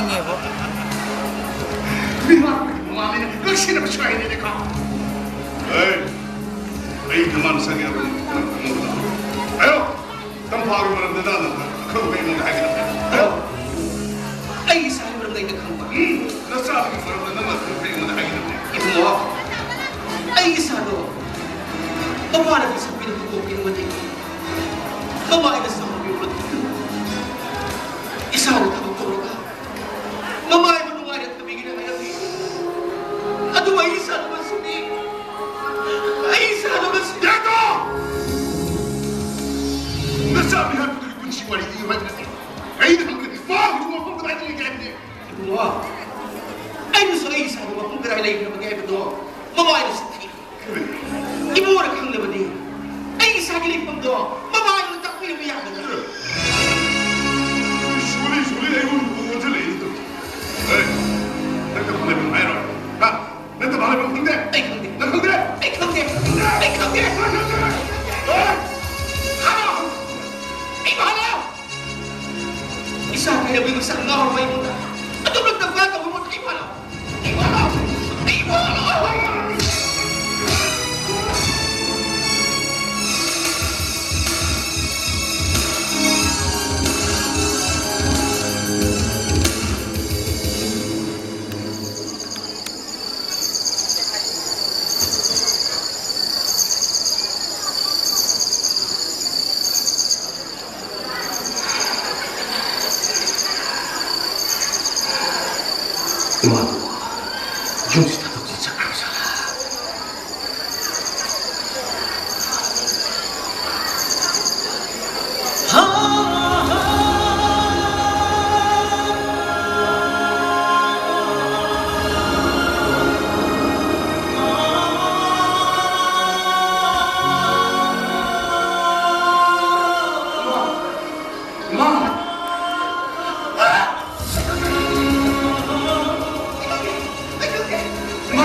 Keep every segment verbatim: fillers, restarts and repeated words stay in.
ꯈꯪꯉꯦꯕ꯫ ꯃꯤꯃꯥꯡꯒꯤ ꯃꯃꯥꯅꯤꯅ ꯉꯛꯁꯤꯟꯅꯕꯁꯨ ꯍꯩꯅꯗꯦꯀꯣ꯫ ꯑꯦ, ꯑꯩ ꯅꯃꯥ ꯅꯁꯥꯒꯤ ꯑꯔꯣꯟ ꯈꯪꯍꯧꯗꯅ꯫ ꯑꯌꯣ! ꯇꯝꯐꯥꯒꯤ ꯃꯔꯝꯗ ꯅꯪꯅ ꯑꯈꯪꯕ ꯑꯩꯉꯣꯟꯗ ꯍꯥꯏꯒꯗꯕꯅꯤ꯫ ꯑꯌꯣ! ꯑꯩ ꯏꯁꯥꯒꯤ ꯃꯔꯝꯗ ꯑꯩꯅ ꯈꯪꯕ꯫ ꯎꯝ, ꯅꯆꯥꯒꯤ ꯃꯔꯝꯗ ꯅꯪꯅ ꯑꯈꯪꯕ ꯑꯩꯉꯣꯟꯗ ꯍꯥꯏꯒꯗꯕꯅꯤ꯫ ꯏꯕꯨꯡꯉꯣ, ꯑꯩ ꯏꯁꯥꯗꯣ ꯃꯄꯥꯅ ꯄꯤꯁꯛ ꯄꯤꯛꯅ ꯄꯣꯛꯄꯤꯔꯝꯃꯗꯤ, ꯃꯃꯥ ꯑꯩꯅ ꯆꯥꯎꯍꯟꯕꯤꯔꯝꯃꯗꯤ, ꯏꯁꯥꯅ ꯊꯕꯛ ꯇꯧꯔꯒ ꯃꯃꯥ ꯑꯩꯕꯨ ꯅꯨꯡꯉꯥꯏꯅ ꯊꯝꯕꯤꯒꯅꯤ ꯍꯥꯏꯔꯝꯃꯤ꯫ ꯑꯗꯨꯕꯨ ꯑꯩ ꯏꯁꯥꯅ ꯉꯁꯤꯗꯤ, ꯑꯩ ꯏꯁꯥꯅ ꯉꯁꯤꯗꯤ ꯌꯥꯗꯣ! ꯅꯆꯥ ꯃꯤꯍꯥꯠꯄꯗꯨꯒꯤ ꯄꯨꯟꯁꯤ ꯋꯥꯔꯤ ꯏꯌꯨ ꯍꯥꯏꯕ ꯅꯠꯇꯦ꯫ ꯑꯩꯅ ꯍꯪꯕꯗꯤ ꯃꯥꯒꯤꯁꯨ ꯃꯐꯝ ꯀꯗꯥꯏꯗ ꯂꯩꯒꯦ ꯍꯥꯏꯕꯅꯦ꯫ ꯏꯕꯨꯡꯉꯣ, ꯑꯩꯅꯁꯨ ꯑꯩ ꯏꯁꯥꯒꯤ ꯃꯐꯝ ꯀꯗꯥꯏ ꯂꯩꯈ꯭ꯔꯕꯒꯦ ꯍꯥꯏꯕꯗꯣ ꯃꯃꯥ ꯑꯩꯅꯁꯨ ꯊꯤ꯫ ꯏꯕꯨꯡꯉꯣꯅ ꯈꯪꯂꯕꯗꯤ ꯑꯩ ꯏꯁꯥꯒꯤ ꯂꯩꯐꯝꯗꯣ ꯃꯃꯥ ꯑꯩꯉꯣꯟꯗ ꯇꯥꯛꯄꯤꯔꯝꯕ ꯌꯥꯒꯗ꯭ꯔꯣ? ꯁꯨꯂꯤ, ꯁꯨꯂꯤ, ꯑꯩꯉꯣꯟꯗ ꯑꯣꯟꯁꯤꯜꯂꯛꯏ ꯇꯧꯔꯤ꯫ ꯑꯦ, ꯅꯪ ꯀꯃꯥꯏꯅ ꯍꯥꯏꯔꯣ? ꯍꯥ? ꯅꯪ ꯀꯃꯥꯏꯅ ꯈꯪꯗꯦ? ꯑꯩ ꯈꯪꯗꯦ꯫ ꯅꯪ ꯈꯪꯗꯦ? ꯑꯩ ꯈꯪꯗꯦ꯫ ꯑꯩ ꯈꯪꯗꯦ꯫ ꯅꯪ ꯈꯪꯗꯦ? ꯑꯦ! ꯍꯥꯏꯔꯣ! ꯑꯩ ꯍꯥꯏꯔꯣ! ꯏꯁꯥ ꯀꯩꯔꯝꯃꯤ ꯃꯁꯛ ꯉꯥꯎꯔꯕ ꯑꯩꯉꯣꯟꯗ ꯑꯗꯨꯝꯅ ꯗꯝꯀꯥ ꯇꯧꯕ ꯃꯍꯨꯠꯇ ꯑꯩ ꯐꯅ, ꯑꯩ ꯐꯅ, ꯑꯩ ꯐꯅ꯫ ꯏꯃꯥꯕꯨ ꯌꯨꯝꯁꯤꯗ ꯊꯕꯛꯁꯤ ꯆꯠꯈ꯭ꯔꯕ ꯖꯥꯠꯂꯥ? ꯏꯃꯥ! ꯏꯃꯥ!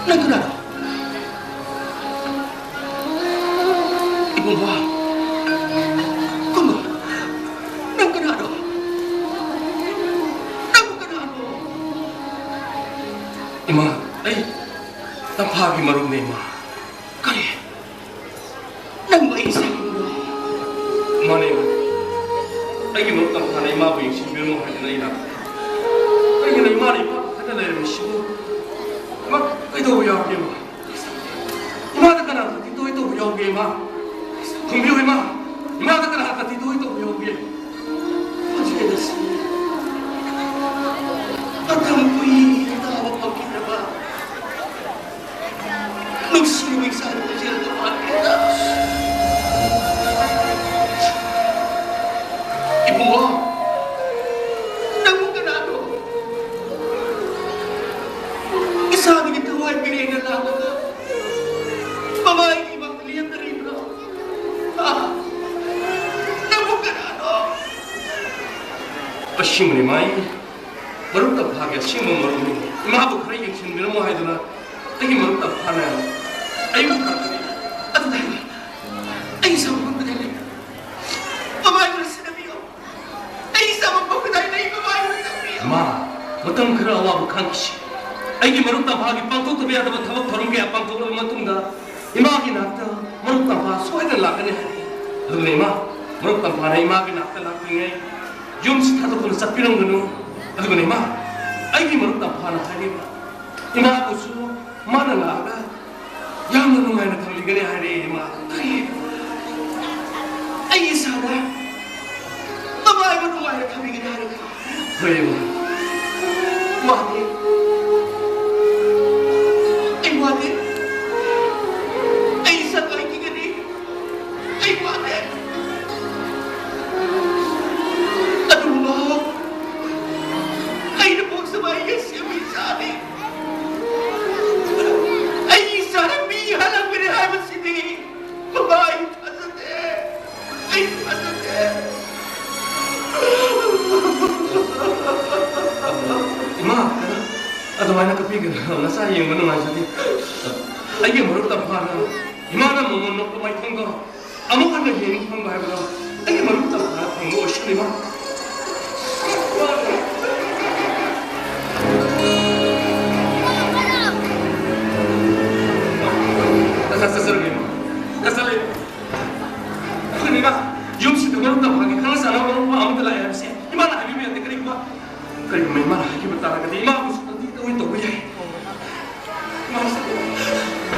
ꯅꯪ ꯀꯅꯥꯅꯣ? ꯏꯕꯨꯡꯉꯣ, ꯀꯨꯝꯃꯣ꯫ ꯅꯪ ꯀꯅꯥꯅꯣ? ꯅꯪꯕꯨ ꯀꯅꯥꯅꯣ? ꯏꯃꯥ, ꯑꯩ ꯇꯝꯐꯥꯒꯤ ꯃꯔꯨꯞꯅꯦ, ꯏꯃꯥ꯫ ꯀꯔꯤ? ꯅꯪꯕꯨ ꯑꯩ ꯁꯥꯎꯅꯤꯡꯕ꯭ꯔꯣ? ꯃꯥꯅꯦ, ꯏꯃꯥ꯫ ꯑꯩꯒꯤ ꯃꯔꯨꯞ ꯇꯝꯐꯥꯅ ꯏꯃꯥꯕꯨ ꯌꯦꯡꯁꯤꯟꯕꯤꯔꯝꯃꯣ ꯍꯥꯏꯗꯅ ꯑꯩ ꯂꯥꯛꯄꯅꯦ꯫ ꯀꯔꯤꯒꯤꯅꯣ ꯏꯃꯥꯅ ꯏꯄꯥ ꯈꯛꯇ ꯂꯩꯔꯝꯃꯤꯁꯤꯕꯨ? ꯏꯃꯥ, ꯀꯩꯗꯧꯕ ꯌꯥꯎꯒꯦ, ꯏꯃꯥ? ꯏꯃꯥꯗ ꯀꯅꯥ ꯈꯛꯇꯤ ꯇꯣꯏ ꯇꯧꯕ ꯌꯥꯎꯒꯦ, ꯏꯃꯥ? ꯈꯨꯝꯕꯤꯌꯨ, ꯏꯃꯥ꯫ ꯏꯃꯥꯗ ꯀꯅꯥ ꯈꯛꯇꯤ ꯇꯣꯏ ꯇꯧꯕ ꯌꯥꯎꯒꯦ? ꯍꯧꯖꯤꯛ ꯑꯩꯅ ꯁꯤ ꯃꯇꯝ ꯀꯨꯏꯅ ꯇꯥꯕ ꯐꯪꯈꯤꯗ꯭ꯔꯕ ꯅꯨꯡꯁꯤꯕ ꯏꯆꯥꯅ ꯈꯣꯟꯖꯦꯜꯗꯣ ꯃꯥꯜꯂꯦꯗ꯫ ꯏꯕꯨꯡꯉꯣ, ꯅꯪꯕꯨ ꯀꯅꯥꯅꯣ? ꯏꯆꯥꯗꯒꯤ ꯊꯋꯥꯏ ꯃꯤꯔꯦꯡꯅ ꯂꯥꯛꯂꯒ ꯃꯃꯥꯏꯒꯤ ꯏꯃꯥꯡꯗ ꯂꯦꯞꯇꯔꯤꯕ꯭ꯔꯣ? ꯍꯥ? ꯅꯪꯕꯨ ꯀꯅꯥꯅꯣ? ꯑꯁꯦꯡꯕꯅꯤ, ꯃꯥꯏ ꯃꯔꯨꯞ ꯇꯝꯐꯥꯒꯤ ꯑꯁꯦꯡꯕ ꯃꯔꯨꯞꯅꯤ꯫ ꯏꯃꯥꯕꯨ ꯈꯔ ꯌꯦꯡꯁꯤꯟꯕꯤꯔꯝꯃꯣ ꯍꯥꯏꯗꯨꯅ ꯑꯩꯒꯤ ꯃꯔꯨꯞ ꯇꯝꯐꯥꯅ ꯑꯩꯕꯨ ꯊꯥꯗꯣꯛꯏ꯫ ꯑꯗꯨꯗ ꯑꯩ ꯏꯁꯥꯃꯛ ꯀꯗꯥꯏ ꯂꯩ? ꯃꯃꯥꯏ ꯈꯔ ꯁꯤꯟꯅꯕꯤꯌꯨ꯫ ꯑꯩ ꯏꯁꯥꯃꯛ ꯀꯗꯥꯏ ꯂꯩ? ꯃꯃꯥꯏ ꯈꯔ ꯁꯤꯟꯅꯕꯤꯌꯨ꯫ ꯃꯥ, ꯃꯇꯝ ꯈꯔ ꯑꯋꯥꯕ ꯈꯥꯡꯈꯤꯁꯤ꯫ ꯑꯩꯒꯤ ꯃꯔꯨꯞ ꯇꯝꯐꯥꯒꯤ ꯄꯥꯡꯊꯣꯛꯇꯕ ꯌꯥꯗꯕ ꯊꯕꯛ ꯊꯧꯔꯝ ꯀꯌꯥ ꯄꯥꯡꯊꯣꯛꯂꯕ ꯃꯇꯨꯡꯗ ꯏꯃꯥꯒꯤ ꯅꯥꯛꯇ ꯃꯔꯨꯞ ꯇꯝꯐꯥ ꯁꯣꯏꯗꯅ ꯂꯥꯛꯀꯅꯤ ꯍꯥꯏꯔꯛꯏ꯫ ꯑꯗꯨꯅ ꯏꯃꯥ, ꯃꯔꯨꯞ ꯇꯝꯐꯥꯅ ꯏꯃꯥꯒꯤ ꯅꯥꯛꯇ ꯂꯥꯛꯇ꯭ꯔꯤꯉꯩ ꯌꯨꯝꯁꯤ ꯊꯥꯗꯣꯛꯇꯨꯅ ꯆꯠꯄꯤꯔꯝꯒꯅꯨ꯫ ꯑꯗꯨꯒꯅꯦ ꯏꯃꯥ, ꯑꯩꯒꯤ ꯃꯔꯨꯞ ꯇꯝꯐꯥꯅ ꯍꯥꯏꯔꯤꯕ, ꯏꯃꯥꯕꯨꯁꯨ ꯃꯥꯅ ꯂꯥꯛꯑꯒ ꯌꯥꯝꯅ ꯅꯨꯡꯉꯥꯏꯅ ꯊꯝꯕꯤꯒꯅꯤ ꯍꯥꯏꯔꯛꯑꯦ ꯏꯃꯥ꯫ ꯀꯔꯤ? ꯑꯩ ꯏꯁꯥꯗ ꯃꯃꯥ ꯑꯩꯕꯨ ꯅꯨꯡꯉꯥꯏꯅ ꯊꯝꯕꯤꯒꯅꯤ ꯍꯥꯏꯔꯒ? ꯍꯣꯏ ꯏꯃꯥ꯫ ꯋꯥꯗꯦ꯫ ꯑꯩ ꯋꯥꯗꯦ꯫ ꯑꯩ ꯏꯁꯥ ꯅꯨꯡꯉꯥꯏꯈꯤꯒꯅꯤ꯫ ꯑꯩ ꯋꯥꯗꯦ꯫ ꯑꯗꯨꯕꯨ ꯃꯍꯥꯛ ꯑꯩꯅ ꯄꯣꯛꯆꯕ ꯑꯩꯒꯤ ꯑꯁꯦꯡꯕ ꯏꯆꯥꯅꯤ꯫ ꯑꯩ ꯏꯆꯥꯅ ꯃꯤ ꯍꯜꯂꯛꯄꯅꯤ ꯍꯥꯏꯕꯁꯤꯗꯤ ꯃꯃꯥ ꯑꯩ ꯊꯥꯖꯗꯦ꯫ ꯑꯩ ꯊꯥꯖꯗꯦ꯫ ꯁꯨꯃꯥꯏꯅ ꯀꯞꯄꯤꯒꯅꯨ, ꯅꯆꯥ ꯌꯦꯡꯕ ꯅꯨꯡꯉꯥꯏꯖꯗꯦ꯫ ꯑꯩꯒꯤ ꯃꯔꯨꯞ ꯇꯝꯐꯥꯅ ꯏꯃꯥꯅ ꯃꯉꯣꯟ ꯅꯣꯛꯄ ꯃꯥꯏꯊꯣꯡꯗꯣ ꯑꯃꯨꯛ ꯍꯟꯅ ꯌꯦꯡꯕ ꯐꯪꯕ ꯍꯥꯏꯕꯗꯣ ꯑꯩꯒꯤ ꯃꯔꯨꯞ ꯇꯝꯐꯥꯅ ꯐꯪꯕ ꯑꯣꯏꯁꯅꯨ ꯏꯃꯥ꯫ ꯆꯠꯆꯔꯒꯦ ꯏꯃꯥ꯫ ꯆꯠꯆꯔꯒꯦ꯫ ꯑꯗꯨꯅ ꯏꯃꯥ, ꯌꯨꯝꯁꯤꯗ ꯃꯔꯨꯞ ꯇꯝꯐꯥꯒꯤ ꯈꯪꯅ ꯆꯥꯟꯅꯕ ꯃꯔꯨꯞ ꯑꯃ ꯑꯃꯠꯇ ꯂꯥꯛꯑꯦ ꯍꯥꯏꯕꯁꯦ ꯏꯃꯥꯅ ꯍꯥꯏꯕꯤꯕ ꯌꯥꯗꯦ꯫ ꯀꯔꯤꯒꯨꯝꯕ ꯀꯔꯤꯒꯨꯝꯕ ꯏꯃꯥꯅ ꯍꯥꯏꯈꯤꯕ ꯇꯥꯔꯒꯗꯤ ꯏꯃꯥꯕꯨꯁꯨ ꯇꯝꯕꯤ ꯇꯧꯏ ꯇꯧꯕ ꯌꯥꯏ꯫ ꯏꯃꯥꯁꯨ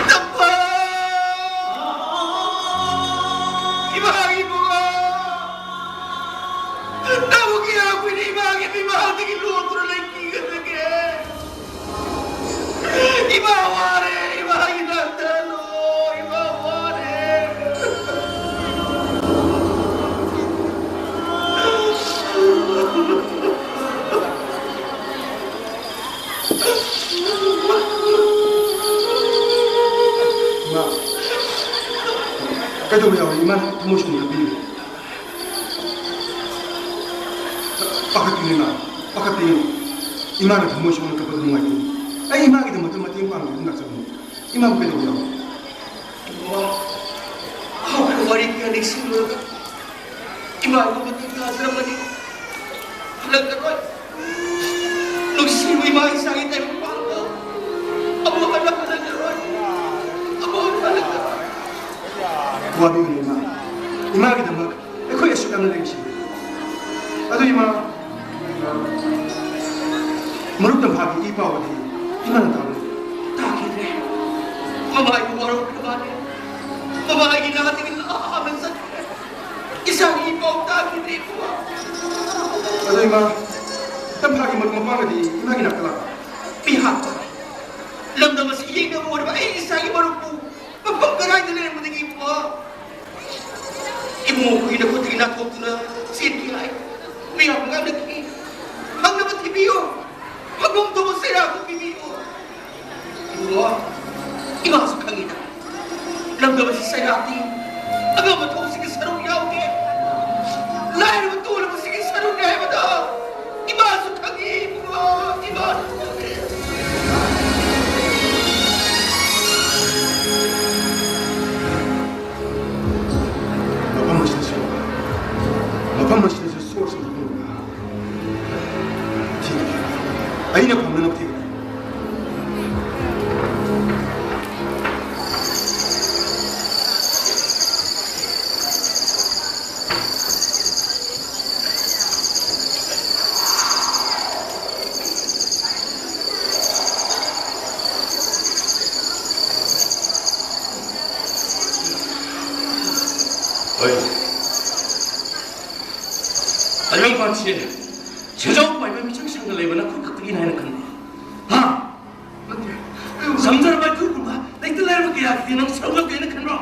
ꯇꯝꯐꯥ! ꯏꯃꯥꯒꯤ ꯏꯕꯨꯡꯉꯣ! ꯅꯕꯨ ꯀꯌꯥ ꯀꯨꯏꯅ ꯏꯃꯥꯒꯤ ꯃꯤꯃꯥꯡꯗꯒꯤ ꯂꯣꯠꯇꯨꯅ ꯂꯩꯈꯤꯒꯗꯒꯦ? ꯏꯃꯥ ꯋꯥꯔꯦ, ꯏꯃꯥꯒꯤ ꯅꯥꯛꯇ ꯍꯜꯂꯣ, ꯏꯃꯥ ꯋꯥꯔꯦ꯫ ꯏꯃꯥ, ꯀꯩꯗꯧꯕ ꯌꯥꯎꯔꯦ? ꯏꯃꯥꯅ ꯊꯃꯣꯏ ꯁꯣꯛꯅ ꯀꯞꯄꯤꯔꯤꯕ? ꯄꯥꯈꯠꯀꯅꯨ ꯏꯃꯥ, ꯄꯥꯈꯠꯄꯤꯒꯅꯨ꯫ ꯏꯃꯥꯅ ꯊꯃꯣꯏ ꯁꯣꯛꯅ ꯀꯞꯄꯗꯨ ꯅꯨꯡꯉꯥꯏꯇꯦ꯫ ꯑꯩ ꯏꯃꯥꯒꯤꯗꯃꯛꯇ ꯃꯇꯦꯡ ꯄꯥꯡꯕ ꯑꯗꯨꯝ ꯂꯥꯛꯆꯕꯅꯤ꯫ ꯏꯃꯥꯕꯨ ꯀꯩꯗꯧꯕ ꯌꯥꯎꯔꯦ? ꯏꯕꯨꯡꯉꯣ, ꯍꯧꯈꯤꯕ ꯋꯥꯔꯤ ꯀꯌꯥ ꯅꯤꯡꯁꯤꯡꯂꯨꯔꯒ ꯏꯃꯥ ꯏꯕꯣꯛ ꯃꯇꯦꯡ ꯇꯥꯖꯔꯝꯕꯅꯤ꯫ ꯍꯜꯂꯛꯂꯔꯣꯏ꯫ ꯅꯨꯡꯁꯤꯕ ꯏꯃꯥ ꯏꯆꯥꯒꯤ ꯇꯥꯏꯕꯪꯄꯥꯟꯗ ꯑꯃꯨꯛ ꯍꯟꯅ ꯍꯜꯂꯛꯂꯔꯣꯏ꯫ ꯑꯃꯨꯛ ꯍꯟꯅ ꯍꯜꯂꯛꯂꯔꯣꯏ꯫ ꯋꯥꯕꯤꯒꯅꯨ ꯏꯃꯥ꯫ ꯏꯃꯥꯒꯤꯗꯃꯛ ꯑꯩꯈꯣꯏ ꯑꯁꯨꯛ ꯌꯥꯝꯅ ꯂꯩꯔꯤꯁꯤꯗꯤ꯫ ꯑꯗꯨ ꯏꯃꯥ, ꯃꯔꯨꯞ ꯇꯝꯐꯥꯒꯤ ꯏ ꯄꯥꯎ ꯑꯗꯨ ꯏꯃꯥꯅ ꯇꯥꯕ꯭ꯔꯣ? ꯇꯥꯈꯤꯗ꯭ꯔꯦ꯫ ꯃꯃꯥ ꯑꯩꯕꯨ ꯋꯥꯔꯧꯈ꯭ꯔ ꯃꯥꯜꯂꯦ꯫ ꯃꯃꯥ ꯑꯩꯒꯤ ꯅꯥꯛꯇꯒꯤ ꯂꯥꯞꯅ ꯆꯠꯈ꯭ꯔꯦ꯫ ꯏꯆꯥꯒꯤ ꯏ ꯄꯥꯎ ꯇꯥꯈꯤꯗ꯭ꯔꯦ ꯏꯕꯨꯡꯉꯣ꯫ ꯑꯗꯨ ꯏꯃꯥ, ꯇꯝꯐꯥꯒꯤ ꯃꯔꯨꯞ ꯃꯄꯥꯡꯒꯗꯤ ꯏꯃꯥꯒꯤ ꯅꯥꯛꯇ ꯂꯥꯛꯄ꯭ꯔꯥ? ꯃꯤ ꯍꯥꯠꯄ꯫ ꯂꯝꯗꯝ ꯑꯁꯤ ꯌꯦꯡꯅꯕ ꯑꯣꯏꯔꯕ ꯑꯩ ꯏꯆꯥꯒꯤ ꯃꯔꯨꯞꯄꯨ ꯃꯐꯝ ꯀꯗꯥꯏꯗ ꯂꯩꯔꯝꯒꯗꯒꯦ ꯏꯕꯨꯡꯉꯣ? ꯏꯕꯨꯡꯉꯣ, ꯑꯩꯈꯣꯏꯒꯤ ꯅꯈꯨꯠꯇꯒꯤ ꯅꯥꯟꯊꯣꯛꯇꯨꯅ ꯆꯦꯟꯈꯤ ꯍꯥꯏ꯫ ꯃꯌꯥꯝ ꯉꯥꯡꯅꯈꯤ꯫ ꯐꯪꯅꯕ ꯊꯤꯕꯤꯌꯨ꯫ ꯐꯪꯐꯝ ꯊꯣꯛꯄ ꯆꯩꯔꯥꯛꯇꯨ ꯄꯤꯕꯤꯌꯨ꯫ ꯏꯕꯨꯡꯉꯣ, ꯏꯃꯥꯁꯨ ꯈꯪꯉꯤꯗ꯫ ꯂꯝꯗꯝ ꯑꯁꯤ ꯆꯩꯔꯥꯛꯇꯤ ꯑꯉꯝꯕ ꯊꯣꯛꯄꯁꯤꯡꯒꯤ ꯁꯔꯨꯛ ꯌꯥꯎꯗꯦ꯫ ꯂꯥꯏꯔꯕ ꯇꯣꯜꯂꯕꯁꯤꯡꯒꯤ ꯁꯔꯨꯛꯅꯦ ꯍꯥꯏꯕꯗꯣ ꯏꯃꯥꯁꯨ ꯈꯪꯉꯤ, ꯏꯕꯨꯡꯉꯣ, ꯏꯃꯥꯁꯨ ꯈꯪꯉꯤ꯫ ꯑꯩꯅ ꯐꯪꯅꯅꯕ ꯊꯤꯕꯅꯤ꯫ ꯍꯣꯏ꯫ ꯇꯥꯏꯕꯪꯄꯥꯟꯁꯤ ꯁꯦꯟꯖꯥꯎ ꯄꯥꯏꯕ ꯃꯤꯆꯪ ꯁꯪꯗ ꯂꯩꯕ ꯅꯈꯨꯠ ꯈꯛꯇꯒꯤꯅꯤ ꯍꯥꯏꯅ ꯈꯟꯕ꯭ꯔꯣ? ꯍꯥ? ꯅꯠꯇꯦ꯫ ꯁꯝꯖꯔꯕ ꯑꯩꯈꯣꯏꯒꯨꯝꯕ ꯂꯩꯇ ꯂꯥꯏꯔꯕ ꯀꯌꯥꯒꯤꯗꯤ ꯅꯪ ꯁꯔꯨꯛ ꯌꯥꯎꯗꯦ ꯍꯥꯏꯅ ꯈꯟꯕ꯭ꯔꯣ?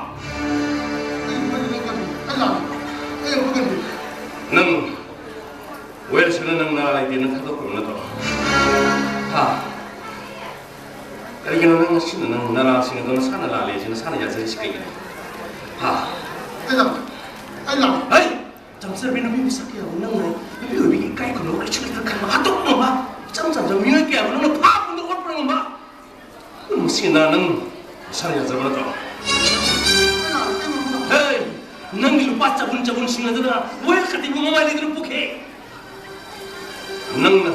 ꯑꯩ ꯂꯥꯜꯂꯦ꯫ ꯑꯩ ꯑꯃꯨꯛ ꯍꯟꯒꯦ꯫ ꯅꯪ ꯋꯦꯜꯁꯟꯅ ꯅꯪ ꯅꯔꯥ ꯂꯩꯇꯦꯅ ꯊꯥꯗꯣꯛꯈ꯭ꯔꯕ ꯅꯠꯇ꯭ꯔꯣ? ꯍꯥ? ꯀꯔꯤꯒꯤꯅꯣ ꯅꯪ ꯉꯁꯤꯅ ꯅꯪ ꯅꯔꯥꯁꯤꯡ ꯑꯗꯨ ꯅꯁꯥꯅ ꯂꯥꯜꯂꯦ ꯍꯥꯏꯁꯤ ꯅꯁꯥꯅ ꯌꯥꯖꯔꯤꯁꯤ ꯀꯩꯒꯤꯅꯣ? ꯍꯥ? ꯑꯩ ꯂꯥꯜꯂꯦ꯫ ꯑꯩ ꯂꯥꯜꯂꯦ꯫ ꯍꯩ! ꯆꯝꯆꯔꯕꯤ ꯅꯨꯄꯤ ꯃꯁꯛ ꯌꯥꯕ ꯅꯪꯅ ꯅꯨꯄꯤ ꯑꯣꯏꯕꯤꯒꯤ ꯏꯀꯥꯏ ꯈꯨꯝꯅꯕ ꯀꯩꯁꯨ ꯂꯩꯇꯅ ꯈꯟꯕ ꯍꯥꯠꯇꯣꯛꯅꯕ ꯏꯆꯝ ꯆꯝꯖꯕ ꯃꯤꯑꯣꯏ ꯀꯌꯥꯕꯨ ꯅꯪꯅ ꯐꯥ ꯄꯨꯟꯗ ꯑꯣꯠꯄ ꯉꯝꯕ ꯃꯁꯤꯅ ꯅꯪ ꯅꯁꯥꯅ ꯌꯥꯖꯕ ꯅꯠꯇ꯭ꯔꯣ? ꯍꯦ! ꯅꯪꯒꯤ ꯂꯨꯄꯥ ꯆꯕꯨꯟ ꯆꯕꯨꯟꯁꯤꯡ ꯑꯗꯨꯅ ꯋꯦꯜ ꯀꯇꯤꯕꯨ ꯃꯃꯥꯏ ꯂꯩꯗꯨꯅ ꯄꯨꯈꯤ꯫ ꯅꯪꯅ,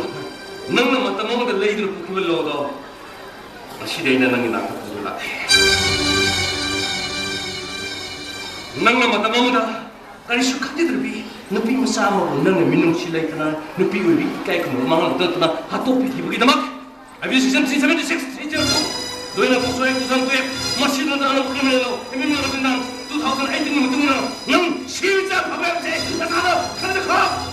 ꯅꯪꯅ ꯃꯇꯝ ꯑꯃꯗ ꯂꯩꯗꯨꯅ ꯄꯨꯈꯤꯕ ꯂꯣꯗꯣ ꯉꯁꯤꯗꯤ ꯑꯩꯅ ꯅꯪꯒꯤ ꯅꯥꯛꯇ ꯄꯨꯗꯨꯅ ꯂꯥꯛꯑꯦ꯫ ꯅꯪꯅ ꯃꯇꯝ ꯑꯃꯗ ꯀꯔꯤꯁꯨ ꯈꯟꯈꯤꯗ꯭ꯔꯕꯤ ꯅꯨꯄꯤ ꯃꯆꯥ ꯑꯃꯕꯨ ꯅꯪꯅ ꯃꯤꯅꯨꯡꯁꯤ ꯂꯩꯇꯅ ꯅꯨꯄꯤ ꯑꯣꯏꯕꯤ ꯏꯀꯥꯏ ꯈꯨꯝꯅꯕ ꯃꯥꯡꯍꯟꯕ ꯅꯠꯇꯅ ꯍꯥꯠꯇꯣꯛꯄꯤꯈꯤꯕꯒꯤꯗꯃꯛ I B C six seventy six three zero two ꯂꯣꯏꯅ ꯄꯣꯠꯁꯣꯏ ꯇꯨ ꯊꯥꯎꯖꯟ ꯇꯨ ꯃꯁꯤꯗ ꯅꯍꯥꯟ ꯀ꯭ꯔꯤꯃꯤꯅꯦꯜ ꯂꯣ ꯑꯦꯃꯦꯟꯃꯦꯟ ꯑꯣꯐ ꯇꯨ ꯊꯥꯎꯖꯟ ꯑꯩꯠꯇꯤꯟꯒꯤ ꯃꯇꯨꯡ ꯏꯟꯅ ꯅꯪ ꯁꯤꯕ ꯆꯥ ꯐꯕ ꯍꯥꯏꯕꯁꯦ ꯅꯁꯥꯅ ꯈꯟꯖꯈꯣ꯫